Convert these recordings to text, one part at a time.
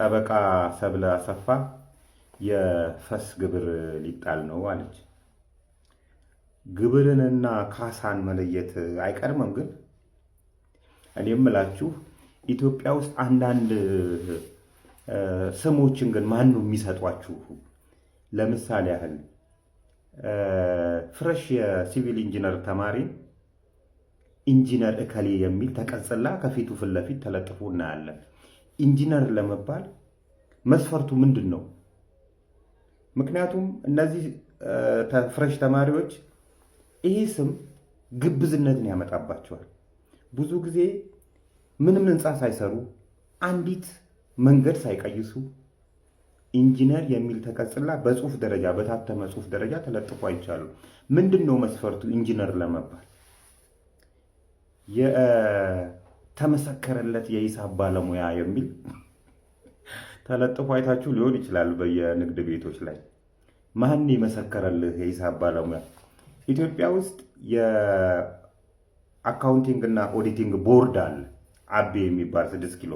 ጠበቃ ሰብለ አሰፋ የፈስ ግብር ሊጣል ነው አለች። ግብርንና ካሳን መለየት አይቀድምም? ግን እኔ የምላችሁ ኢትዮጵያ ውስጥ አንዳንድ ስሞችን ግን ማን ነው የሚሰጧችሁ? ለምሳሌ ያህል fresh የ civil engineer ተማሪን ኢንጂነር እከሌ የሚል ተቀጽላ ከፊቱ ፊት ለፊት ተለጥፎ እናያለን። ኢንጂነር ለመባል መስፈርቱ ምንድን ነው? ምክንያቱም እነዚህ fresh ተማሪዎች ይሄ ስም ግብዝነትን ያመጣባቸዋል። ብዙ ጊዜ ምንም ህንፃ ሳይሰሩ፣ አንዲት መንገድ ሳይቀይሱ ኢንጂነር የሚል ተቀጽላ በጽሁፍ ደረጃ፣ በታተመ ጽሁፍ ደረጃ ተለጥፎ አይቻሉ። ምንድን ነው መስፈርቱ ኢንጂነር ለመባል? የተመሰከረለት የሂሳብ ባለሙያ የሚል ተለጥፎ አይታችሁ ሊሆን ይችላል በየንግድ ቤቶች ላይ። ማን የመሰከረልህ የሂሳብ ባለሙያ? ኢትዮጵያ ውስጥ የ accounting እና auditing ቦርድ አለ፣ አቤ የሚባል 6 ኪሎ።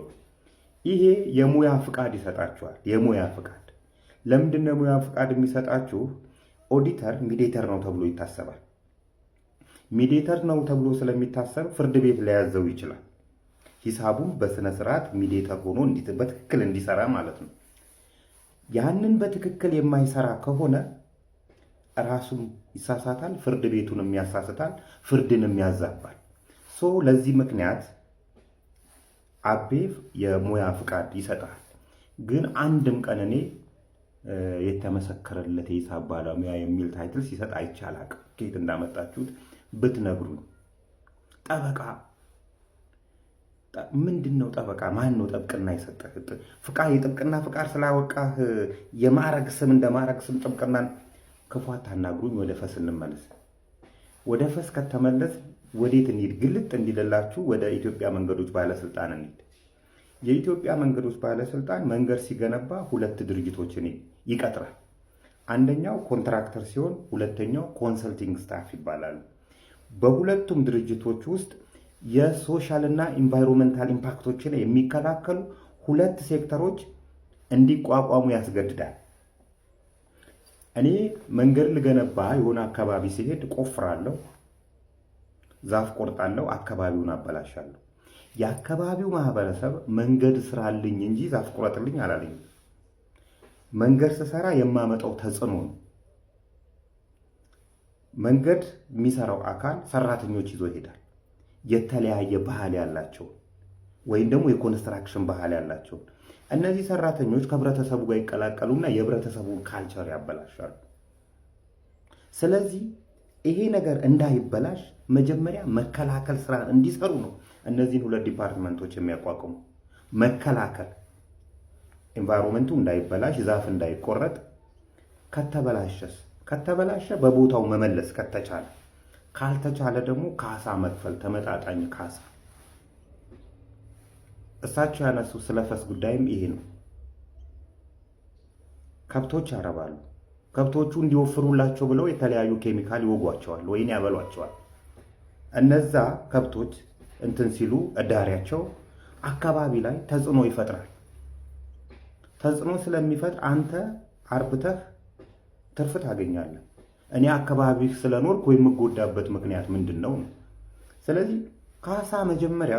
ይሄ የሙያ ፍቃድ ይሰጣችኋል። የሙያ ፍቃድ ለምንድን ነው የሙያ ፍቃድ የሚሰጣችሁ? Auditor mediator ነው ተብሎ ይታሰባል። Mediator ነው ተብሎ ስለሚታሰብ ፍርድ ቤት ሊያዘው ይችላል። ሂሳቡን በስነ ስርዓት mediator ሆኖ በትክክል እንዲሰራ ማለት ነው። ያንን በትክክል የማይሰራ ከሆነ ራሱም ይሳሳታል፣ ፍርድ ቤቱንም ያሳስታል፣ ፍርድንም ያዛባል። So ለዚህ ምክንያት አቤ የሙያ ፍቃድ ይሰጣል። ግን አንድም ቀን እኔ የተመሰከረለት የሂሳብ ባለሙያ የሚል title ሲሰጥ አይቼ አላቅም። ከየት እንዳመጣችሁት ብትነግሩኝ። ጠበቃ ምንድን ነው? ጠበቃ ማን ነው ጥብቅና የሰጠህ? ፍቃድ፣ የጥብቅና ፍቃድ ስላወቃህ የማዕረግ ስም፣ እንደ ማዕረግ ስም ጥብቅናን ክፉ አታናግሩኝ። ወደ ፈስ እንመለስ። ወደ ፈስ ከተመለስ ወዴት እንሂድ? ግልጥ እንዲልላችሁ ወደ ኢትዮጵያ መንገዶች ባለስልጣን እንሂድ። የኢትዮጵያ መንገዶች ባለስልጣን መንገድ ሲገነባ ሁለት ድርጅቶችን ይቀጥራል። አንደኛው contractor ሲሆን ሁለተኛው consulting staff ይባላሉ። በሁለቱም ድርጅቶች ውስጥ የ social እና environmental impact ኦችን የሚከላከሉ ሁለት ሴክተሮች እንዲቋቋሙ ያስገድዳል። እኔ መንገድ ልገነባ የሆነ አካባቢ ስሄድ ቆፍራለሁ፣ ዛፍ ቆርጣለሁ፣ አካባቢውን አበላሻለሁ። የአካባቢው ማህበረሰብ መንገድ ስራልኝ እንጂ ዛፍ ቁረጥልኝ አላለኝም። መንገድ ስሰራ የማመጣው ተጽዕኖ ነው። መንገድ የሚሰራው አካል ሰራተኞች ይዞ ይሄዳል። የተለያየ ባህል ያላቸው ወይም ደግሞ የ construction ባህል ያላቸው እነዚህ ሰራተኞች ከህብረተሰቡ ጋር ይቀላቀሉና የህብረተሰቡን culture ያበላሻሉ። ስለዚህ ይሄ ነገር እንዳይበላሽ መጀመሪያ መከላከል ስራ እንዲሰሩ ነው እነዚህን ሁለት department ኦች የሚያቋቁሙ። መከላከል፣ environment ኡ እንዳይበላሽ፣ ዛፍ እንዳይቆረጥ፣ ከተበላሸስ ከተበላሸ በቦታው መመለስ ከተቻለ፣ ካልተቻለ ደግሞ ካሳ መክፈል፣ ተመጣጣኝ ካሳ። እሳቸው ያነሱ ስለ ፈስ ጉዳይም ይሄ ነው። ከብቶች ያረባሉ። ከብቶቹ እንዲወፍሩላቸው ብለው የተለያዩ ኬሚካል ይወጓቸዋል ወይን ያበሏቸዋል። እነዛ ከብቶች እንትን ሲሉ እዳሪያቸው አካባቢ ላይ ተጽዕኖ ይፈጥራል። ተጽዕኖ ስለሚፈጥር አንተ አርብተህ ትርፍ ታገኛለህ። እኔ አካባቢህ ስለኖርኩ የምጎዳበት ምክንያት ምንድን ነው ነው? ስለዚህ ካሳ መጀመሪያ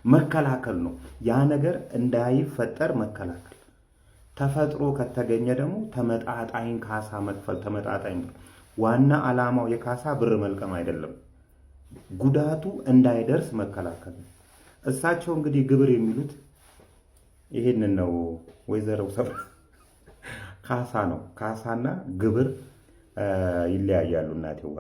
መከላከል ነው። ያ ነገር እንዳይፈጠር መከላከል። ተፈጥሮ ከተገኘ ደግሞ ተመጣጣኝ ካሳ መክፈል። ተመጣጣኝ ብር። ዋና ዓላማው የካሳ ብር መልቀም አይደለም፣ ጉዳቱ እንዳይደርስ መከላከል ነው። እሳቸው እንግዲህ ግብር የሚሉት ይሄንን ነው። ወይዘሮ ሰብለ ካሳ ነው። ካሳና ግብር ይለያያሉ። እናቴዋ።